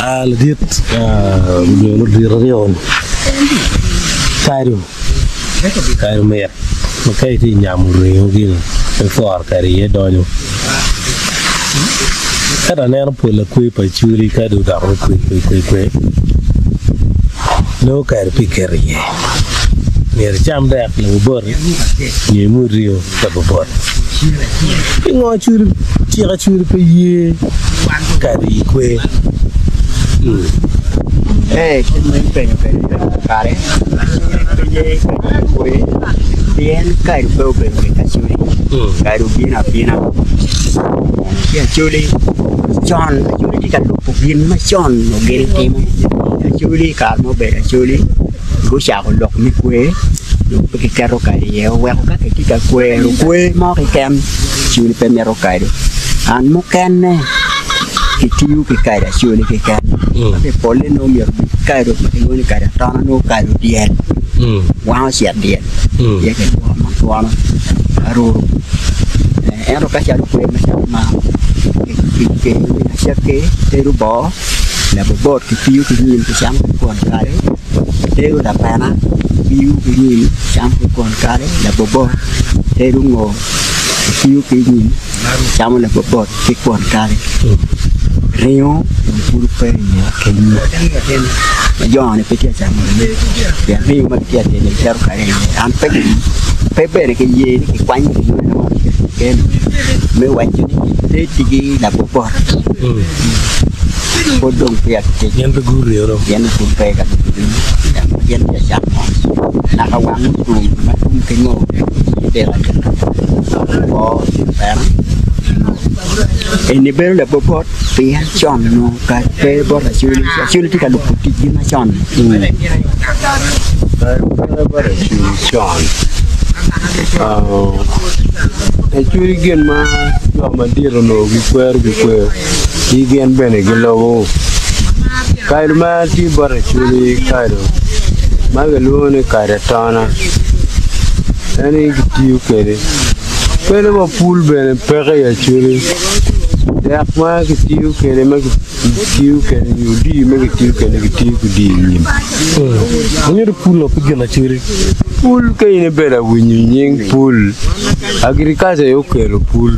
Ladit nyo ludito aryo ni kado kado mit ma ka itye ka nyamo ringo gini me pworo kado iye donyo ento aneno pol akwe pa acholi ka dong odoko kwe kwe kwe kwe nongo kado pe iketo iye myero icam dek laboboti nyo imwod ringo labobot pingo acholi cik acholi pe ye kado i kwer? Ee, kit ma ipenyo kwede ipenyo kakare, Acholi pe ye kado i kwer pien kado pe obedo ki Acholi, kado obino abina. Ci Acholi con Acholi tye ka lubo gin macon onongo gin timo. Acholi i kare ma obedo Acholi gucako lok me kwer dong pe kiketo kado iye oweko ka kitye ka kwero kwer mo keken Acholi pe mito kado. An mukene kitiyo ki kado Acholi keken ma ki polle nongo myero obed kado ma kilwongo ni kado atona nongo kado dyel wango cet dyel aye kilwongo ma twono aruru ento ka calo kwer macalo man kikeyo acaki tedo boo Labobot kitiyo ki nyim kicamo ki kwon kale, tedo lapena kitiyo ki nyim kicamo ki kwon kale, labobot tedo ngo kitiyo ki nyim kicamo labobot ki kwon kale, ringo dong pud pe iye kenyo ma joni pe tye ka camo ringo pien ringo ma gitye ka tedone giketo kale iye an pe pe bene ki ye ni kikwanyo ringo keken me waco ni kitedigi labobot. Pud dong peya kitic. Gin pe guringo dong. Gin pud pe ka guringo. Gin tye ka camo naka wang otum ma tum ki ngo dek adeka boo pera eni bedo labobot pien con onongo kare pe bot Acholi. Acholi tye ka lubo ticgi macon. Kare pe bot Acholi con. Ecwiny gin ma jo madito onongo gikwero ki kwer ki gin bene gilubo. Kado ma tye bot Acholi kado ma kilwongo ni kado atona en aye kitiyo kwede kadi wa pul bene peke i Acholi dek ma kitiyo kwede ma Kitiyo kwede nyo odii ma kitiyo kwede kitiyo ki odii nyim. Wanyuto pul wa pi gin acwali. Pul ka in ibedo awinyo nying pul, agriculture aye okelo pul.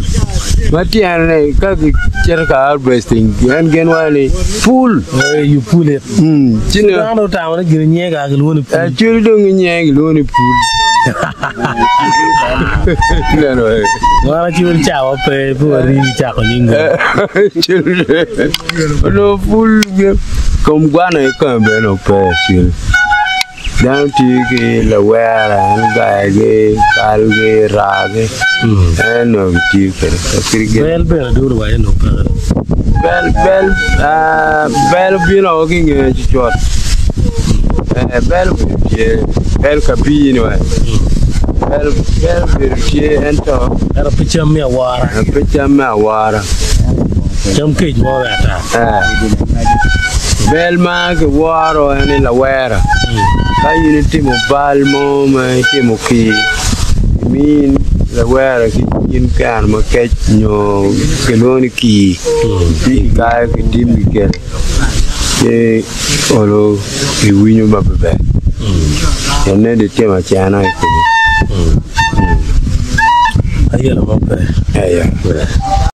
Ma tyene ni ka gicito ka harvesting en gin waco ni pul. You pull it. Ci nongo Dano otamo ni gin nyinge kara gilwongo ni pul. Acwali dong ginyinge gilwongo ni pul. Wan acwali cawa pe pe warii cako nying go. Onongo pul kom gwana kikome bene onongo pe acwali. Dano tye ki lawera en gayagi, kalgi, ragi en onongo gitiyo kwede. Bel bene dong luwaco onongo peke. Bel bel bel obino woko ki i ngeye cucut. Bel obedo tye, bel kabir-ni wa, bel obedo tye ento Ento pe cam me awora. Pe cam me awora. Cam kec mo me ata. Bel ma kiworo en ni lawera. Ka in itimo bal mo ma itimo kir, imiyi lawera ki in keno makec nyo kilwongo ni kir, ci kikayo kitim kikelo ci olo iwinyo maber. Ene ditimo acena i kome. Ayelo mo pe. Eya.